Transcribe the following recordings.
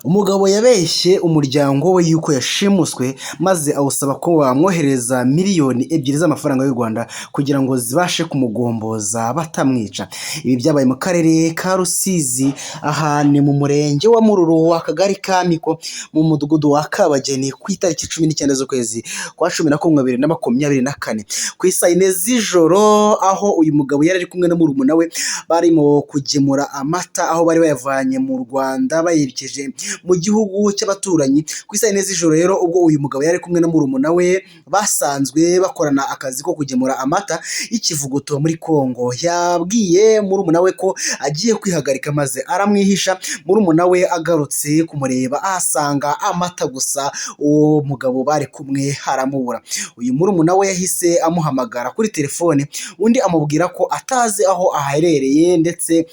Umugabo yabeshye umuryango we yuko yashimuswe, maze awusaba ko bamwohereza miliyoni 2 z'amafaranga y'u Rwanda kugira ngo zibashe kumugomboza batamwica. Ibi byabaye mu karere ka Rusizi, aha ni mu murenge wa Mururu, akagari ka Miko, mu mudugudu wa Kabageni, ku itariki 19 z'ukwezi kwa 11 2024. Ku isaa 4 z'ijoro, aho uyu mugabo yari ari kumwe na murumuna we barimo kugemura amata, aho bari bayavanye mu Rwanda bayerekeje mu gihugu cy'abaturanyi. Ku isaa 4 z'ijoro rero, ubwo uyu mugabo yari kumwe na murumuna we basanzwe bakorana akazi ko kugemura amata y'ikivuguto muri Kongo, yabwiye murumuna we ko agiye kwihagarika maze aramwihisha. Murumuna we agarutse kumureba ahasanga amata gusa, uwo mugabo bari kumwe aramubura. Uyu murumuna we yahise amuhamagara kuri telefone, undi amubwira ko atazi aho aherereye ndetse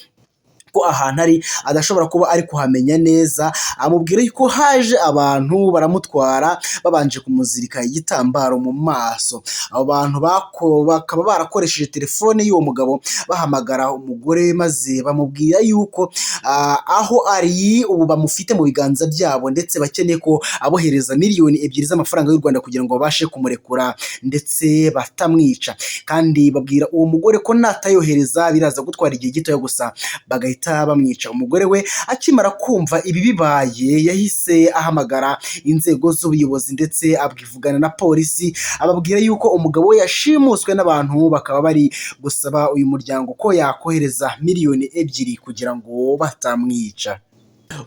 ko ahantu ari adashobora kuba ari kuhamenya neza. Amubwira ko haje abantu baramutwara babanje kumuzirika igitambaro mu maso. Abo bantu bakaba barakoresheje telefone y'uwo mugabo bahamagara umugore, maze bamubwira yuko aho ari ubu bamufite mu biganza byabo, ndetse bakeneye ko abohereza miliyoni 2 z'amafaranga y'u Rwanda kugira ngo babashe kumurekura ndetse batamwica. Kandi babwira uwo mugore ko natayohereza biraza gutwara igihe gitoya gusa bagahita bamwica. Umugore we akimara kumva ibi bibaye, yahise ahamagara inzego z'ubuyobozi ndetse abivugana na polisi, ababwira yuko umugabo we yashimuswe n'abantu, bakaba bari gusaba uyu muryango ko yakohereza miliyoni 2 kugira ngo batamwica.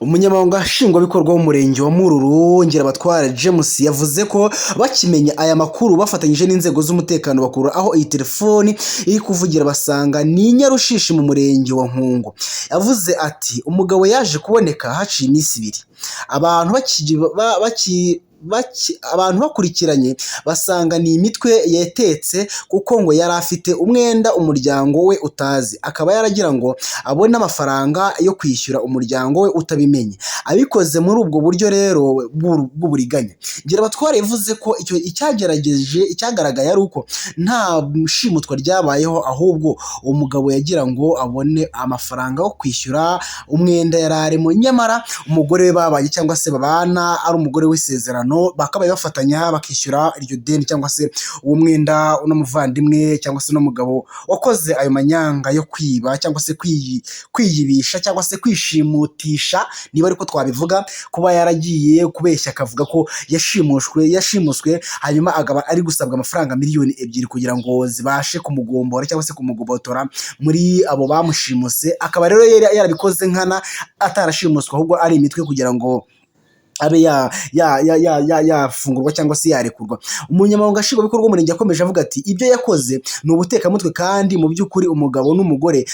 Umunyamabanga Nshingwabikorwa w'umurenge wa Mururu, Ngirabatware James, yavuze ko bakimenya aya makuru bafatanyije n'inzego z'umutekano bakura aho iyi telefoni iri kuvugira, basanga ni i Nyarushishi mu murenge wa Nkungu. Yavuze ati: "Umugabo yaje kuboneka haciye iminsi 2, abantu bakurikiranye basanga ni imitwe yatetse, kuko ngo yari afite umwenda umuryango we utazi, akaba yaragira ngo abone amafaranga yo kwishyura umuryango we utabimenye, abikoze muri ubwo buryo rero bw'uburiganya." Ngirabatware yavuze ko icyo icyagerageje icyagaragaye ari uko nta shimutwa ryabayeho, ahubwo uwo mugabo yagira ngo abone amafaranga yo kwishyura umwenda yari arimo, nyamara umugore we babanye cyangwa se babana ari umugore w'isezerano, bakabaye bafatanya bakishyura iryo deni cyangwa se uwo mwenda uno muvandimwe cyangwa se uno mugabo wakoze ayo manyanga yo kwiba cyangwa se kwiyibisha cyangwa se kwishimutisha, niba ariko twabivuga, kuba yaragiye kubeshya akavuga ko yashimuswe, hanyuma akaba ari gusabwa amafaranga miliyoni 2 kugira ngo zibashe kumugombora cyangwa se kumugobotora muri abo bamushimuse, akaba rero yari yarabikoze nkana atarashimuswe, ahubwo ari imitwe kugira ngo abe yafungurwa cyangwa se yarekurwa. Umunyamabanga Nshingwabikorwa w'umurenge yakomeje avuga ati: "Ibyo yakoze ni ubutekamutwe, kandi mu by'ukuri umugabo n'umugore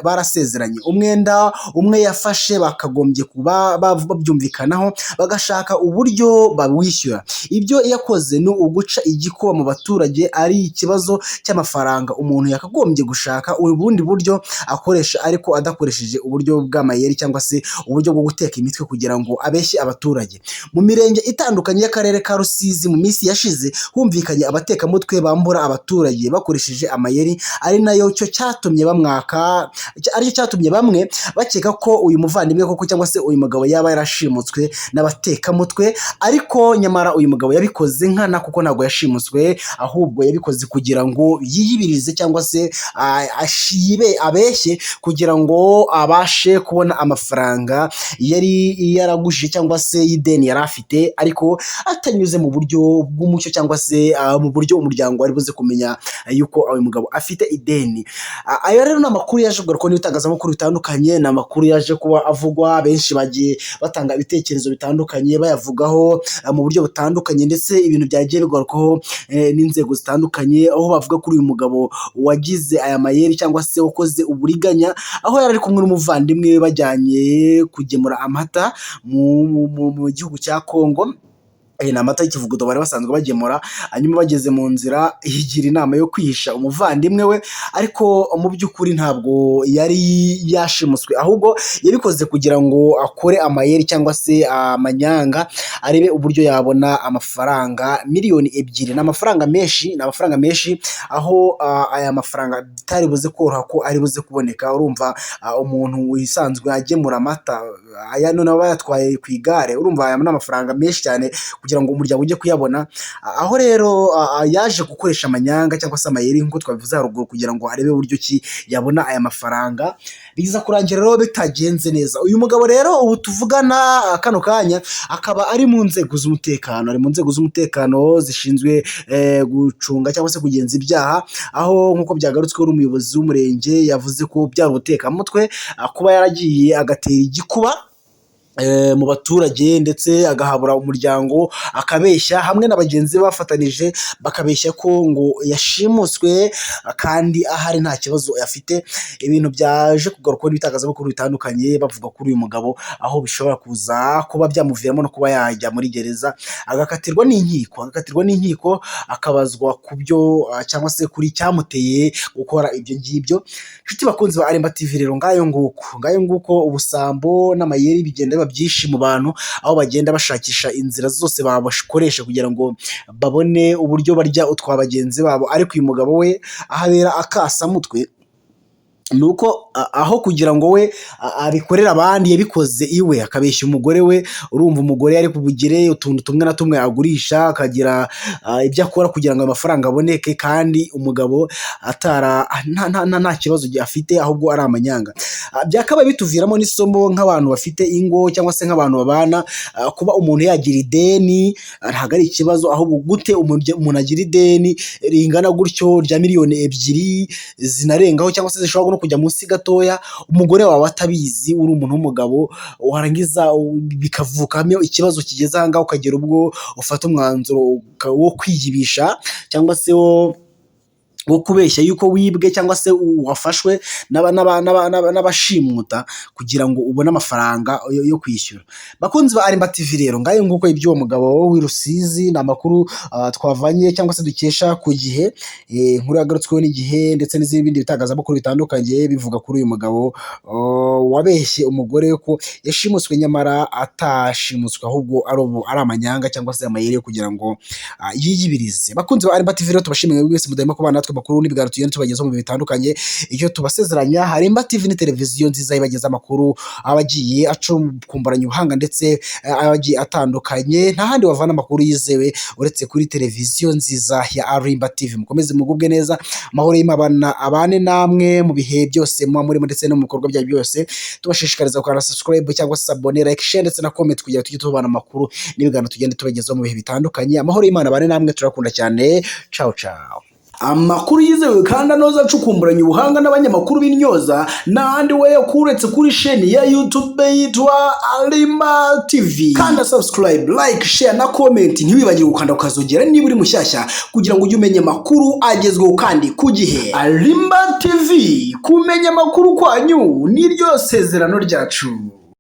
barasezeranye. Umwenda umwe yafashe bakagombye kuba babyumvikanaho, bagashaka uburyo bawishyura. Ibyo yakoze ni uguca igikuba mu baturage. Ari ikibazo cy'amafaranga, umuntu yakagombye gushaka ubundi buryo akoresha, ariko adakoresheje uburyo bw'amayeri cyangwa se uburyo bwo guteka imitwe kugira ngo abeshye abaturage." Mu mirenge itandukanye y'akarere ka Rusizi, mu minsi yashize humvikanye abatekamutwe bambura abaturage bakoresheje amayeri, ari nayo cyo cyatumye bamwaka, aricyo cyatumye bamwe bakeka ko uyu muvandimwe koko cyangwa se uyu mugabo yaba yarashimutswe n'abatekamutwe, ariko nyamara uyu mugabo yabikoze nkana, kuko ntabwo yashimuswe, ahubwo yabikoze kugira ngo yiyibirize cyangwa se ashibe abeshye kugira ngo abashe kubona amafaranga yari yaragujije cyangwa se y'ideni yari afite, ariko atanyuze mu buryo bw'umucyo cyangwa se mu buryo umuryango wari buze kumenya yuko uyu mugabo afite ideni. Ayo rero ni amakuru yaje kugarukwaho n'ibitangazamakuru bitandukanye, ni amakuru yaje kuba avugwa, benshi bagiye batanga ibitekerezo bitandukanye bayavugaho mu buryo butandukanye, ndetse ibintu byagiye bigarukwaho n'inzego zitandukanye, aho bavuga kuri uyu mugabo wagize aya mayeri cyangwa se wakoze uburiganya, aho yari ari kumwe n'umuvandimwe we bajyanye kugemura amata mu gihugu cya Kongo. Ni amata y'ikivuguto bari basanzwe bagemura, hanyuma bageze mu nzira yigira inama yo kwihisha umuvandimwe we, ariko mu by'ukuri ntabwo yari yashimuswe, ahubwo yabikoze kugira ngo akore amayeri cyangwa se amanyanga, arebe uburyo yabona amafaranga 2 miliyoni. Ni amafaranga menshi, ni amafaranga menshi, aho aya mafaranga bitari buze koroha ko ari buze kuboneka. Urumva umuntu usanzwe agemura amata, aya noneho aba yatwaye ku igare, urumva aya ni amafaranga menshi cyane kugira ngo umuryango ujye kuyabona. Aho rero yaje gukoresha amanyanga cyangwa se amayeri nk'uko twabivuze haruguru, kugira ngo arebe uburyo ki yabona aya mafaranga, biza kurangira rero bitagenze neza. Uyu mugabo rero ubu tuvugana kano kanya akaba ari mu nzego z'umutekano, ari mu nzego z'umutekano zishinzwe gucunga cyangwa se kugenza ibyaha, aho nk'uko byagarutsweho n'umuyobozi w'umurenge yavuze ko byari ubutekamutwe kuba yaragiye agatera igikuba mu baturage, ndetse agahabura umuryango, akabeshya hamwe na bagenzi be bafatanije, bakabeshya ko ngo yashimuswe kandi ahari nta kibazo afite. Ibintu byaje kugarukwaho n'ibitangazamakuru bitandukanye bavuga kuri uyu mugabo, aho bishobora kuza kuba byamuviramo no kuba yajya muri gereza agakatirwa n'inkiko, akabazwa ku byo cyangwa se kuri cyamuteye gukora ibyo ngibyo. Inshuti bakunzi ba Aremba TV rero, ngayo nguko, ngayo nguko, ubusambo n'amayeri bigenda biba byinshi mu bantu, aho bagenda bashakisha inzira zose bakoresha kugira ngo babone uburyo barya utwa bagenzi babo. Ariko uyu mugabo we aho abera akasamutwe ni uko aho kugira ngo we abikorere abandi, yabikoze iwe, akabeshya umugore we. Urumva umugore yari bugire utuntu tumwe na tumwe agurisha, akagira ibyo akora kugira ngo amafaranga aboneke, kandi umugabo atara nta kibazo afite, ahubwo ari amanyanga. Byakabaye bituviramo n'isomo nk'abantu bafite ingo cyangwa se nk'abantu babana, kuba umuntu yagira ideni ntabwo ari ikibazo, ahubwo gute umuntu agira ideni ringana gutyo rya 2 miliyoni zinarengaho cyangwa se zishobora no kujya munsi gatoya, umugore wawe atabizi, uri umuntu w'umugabo, warangiza bikavukamo ikibazo kigeze aha ngaha, ukagera ubwo ufata umwanzuro wo kwiyibisha cyangwa se wo kubeshya yuko wibwe cyangwa se wafashwe n'abashimuta kugira ngo ubone amafaranga yo kwishyura. Bakunzi ba Arimba TV rero, ngayo nguko iby'uwo mugabo w'i Rusizi. Ni amakuru twavanye cyangwa se dukesha ku Gihe, inkuru yagarutsweho n'Igihe ndetse n'izindi bitangazamakuru bitandukanye, bivuga kuri uyu mugabo wabeshye umugore ko yashimuswe nyamara atashimuswe, ahubwo ari amanyanga cyangwa se amayeri yo kugira ngo yiyibirize. Bakunzi ba Arimba TV rero, tubashimiye mwese mudahema kubana natwe, amakuru n'ibiganiro tugenda tubagezaho mu bihe bitandukanye. Icyo tubasezeranya, Arimba TV ni televiziyo nziza ibageza amakuru aba agiye acukumburanya ubuhanga ndetse aba agiye atandukanye. Nta handi wavana amakuru yizewe uretse kuri televiziyo nziza ya Arimba TV. Mukomeze mugubwe neza, amahoro y'Imana abane namwe mu bihe byose muba murimo ndetse no mu bikorwa byanyu byose. Tubashishikariza gukanda subscribe cyangwa se abone, like, share ndetse na comment kugira ngo tujye tubana amakuru n'ibiganiro tugenda tubagezaho mu bihe bitandukanye. Amahoro y'Imana abane namwe, turakunda cyane. Ciao ciao. Amakuru yizewe kandi anoza, acukumburanye ubuhanga n'abanyamakuru b'intyoza, n'ahandi we kuretse kuri sheni ya YouTube yitwa Arima TV. Kanda subscribe, like, share na comment. Ntiwibagirwe gukanda ukazogera niba uri mushyashya, kugira ngo ujye umenya amakuru agezweho kandi ku gihe. Arima TV, kumenya amakuru kwanyu niryo sezerano ryacu.